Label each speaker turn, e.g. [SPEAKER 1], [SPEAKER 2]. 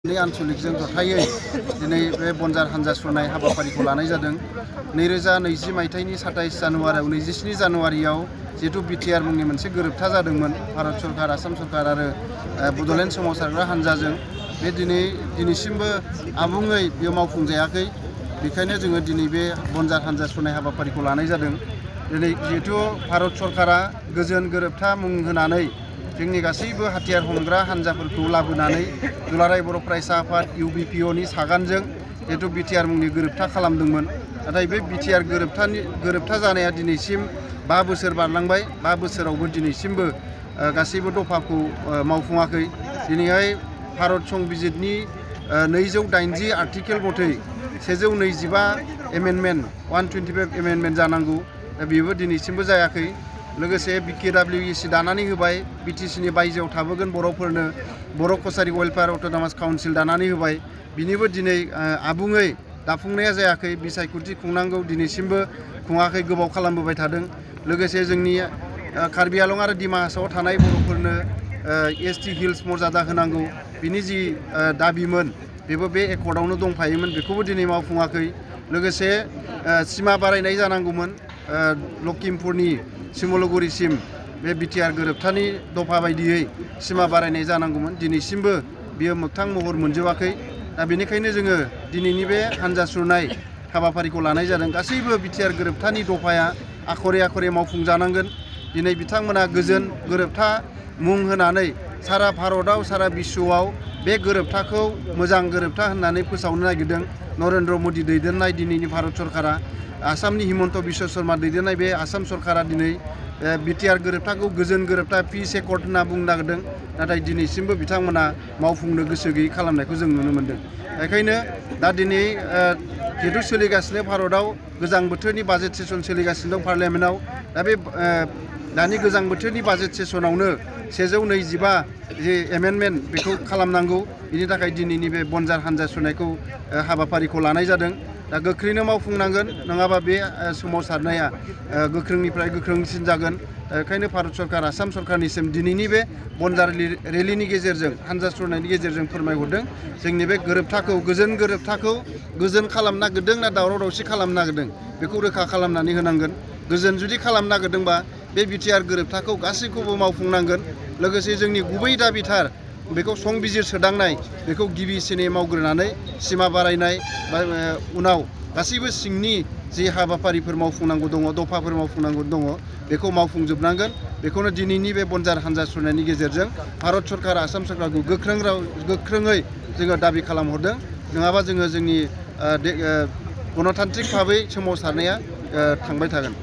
[SPEAKER 1] आनसलिकजों जथायै दिनै बे बनजार हानजा सुरनाय हाबाफारिखौ लानाय जादों। 2020 मायथाइनि 27 जानुवारियाव 27 जानुवारियाव जिहेतु बिटिआर मुंनि मोनसे गोरोबथा जादोंमोन भारत सरकार, आसाम सरकार आरो बड'लेण्ड सोमावसारग्रा हानजाजों। बे दिनैसिमबो आबुङै बेयो मावफुंजायाखै। बेखायनो जोङो दिनै बे बनजार हानजा सुरनाय हाबाफारिखौ लानाय जादों। दिनै जिहेतु भारत सरकारा गोजोन गोरोबथा मुं होनानै जोंनि गासैबो हाथियार हमग्रा हानजाफोरखौ लाबोनानै दुलाराय बर' फरायसा आफाद UBPOनि सागानजों जिहेतु बिटिआर मुंनि गोरोबथा खालामदोंमोन। नाथाय बे बिटिआर गोरोबथा जानाया दिनैसिम 5 बोसोर बारलांबाय। 5 बोसोरावबो दिनैसिमबो गासैबो दफाखौ मावफुङाखै। दिनैहाय भारत संबिजितनि 280 आर्टिकेल मथै 125 एमेन्डमेन्ट 125 एमेन्डमेन्ट जानांगौ। बेबो दिनैसिमबो जायाखै। लोगोसे BKWEC दानानै होबाय। BTCनि बायजोआव थाबोगोन बर'फोरनो बर' कसारी वेलफेयार अट'नमास काउन्सिल दानानै होबाय। बिनिबो दिनै आबुङै दाफुंनाया जायाखै। बिसायख'थि खुंनांगौ, दिनैसिमबो खुङाखै, गोबाव खालामबोबाय थादों। लोगोसे जोंनि कार्बि आलं आरो डिमा हासावआव थानाय बर'फोरनो ST हिल्स मर्यादा होनांगौ, बिनि जि दाबिमोन बेबो बे एकर्डआवनो दंफायोमोन, बेखौबो दिनै मावफुङाखै। लोगोसे सिमा बारायनाय जानांगौमोन लखिमपुरनि सिमलुगुरिसिम बे बिटिआर गोरोबथानि दफा बायदियै सिमा बारायनाय जानांगौमोन। दिनैसिमबो बियो मोगथां महर मोनजोबाखै। दा बेनिखायनो जोङो दिनैनि बे हानजा सुरनाय हाबाफारिखौ लानाय जादों। गासैबो बिटिआर गोरोबथानि दफाया आखरे आखरे मावफुंजानांगोन। दिनै बिथांमोना गोजोन गोरोबथा मुं होनानै सारा भारतआव, सारा बिश्वआव बे गोरोबथाखौ मोजां गोरोबथा होननानै फोसावनो नागिरदों। नरेन्द्र मदि दैदेननाय दिनैनि भारत सरकारा, आसामनि हिमन्त बिश्व शर्मा दैदेननाय बे आसाम सरकारा दिनै बिटिआर गोरोबथाखौ गोजोन गोरोबथा पिस एकर्ड होनना बुंनो नागिरदों। नाथाय दिनैसिमबो बिथांमोना मावफुंनो गोसो गैयै खालामनायखौ जों नुनो मोन्दों। बेखायनो दा दिनै जिहेतु सोलिगासिनो भारतआव गोजां बोथोरनि बाजेट सेसन सोलिगासिनो दं पार्लियामेन्टआव। दा बे दानि गोजां बोथोरनि बाजेट सेसनावनो 125 जे एमेन्डमेन्ट बेखौ खालामनांगौ। बिनि थाखाय दिनैनि बे बनजार हानजा सुरनायखौ हाबाफारिखौ लानाय जादों। दा गोख्रैनो मावफुंनांगोन, नङाबा बे सोमावसारनाया गोख्रोंनिफ्राय गोख्रोंसिन जागोन। बेखायनो भारत सरकार, आसाम सरकारनिसिम दिनैनि बे बनजार रेलिनि गेजेरजों, हानजा सुरनायनि गेजेरजों फोरमायहरदों जोंनि बे गोरोबथाखौ, गोजोन गोरोबथाखौ गोजोन खालामनो नागिरदों ना दावराव दावसि खालामनो नागिरदों बेखौ रोखा खालामनानै होनांगोन। गोजोन जुदि खालामनो नागिरदोंबा बे बिटिआर गोरोबथाखौ गासैखौबो मावफुंनांगोन। लोगोसे जोंनि गुबै दाबिथार बेखौ संबिजिर सोदांनाय, बेखौ गिबिसिनै मावग्रोनानै सिमा बारायनाय बा उनाव गासैबो सिंनि जि हाबाफारिफोर मावफुंनांगौ दङ, दफाफोर मावफुंनांगौ दङ, बेखौ मावफुंजोबनांगोन। बेखौनो दिनैनि बे बनजार हानजा सुरनायनि गेजेरजों भारत सरकार, आसाम सरकारखौ गोख्रोङै जोङो दाबि खालामहरदों। नङाबा जोङो जोंनि गणतान्त्रिक भाबै सोमावसारनाया थांबाय थागोन।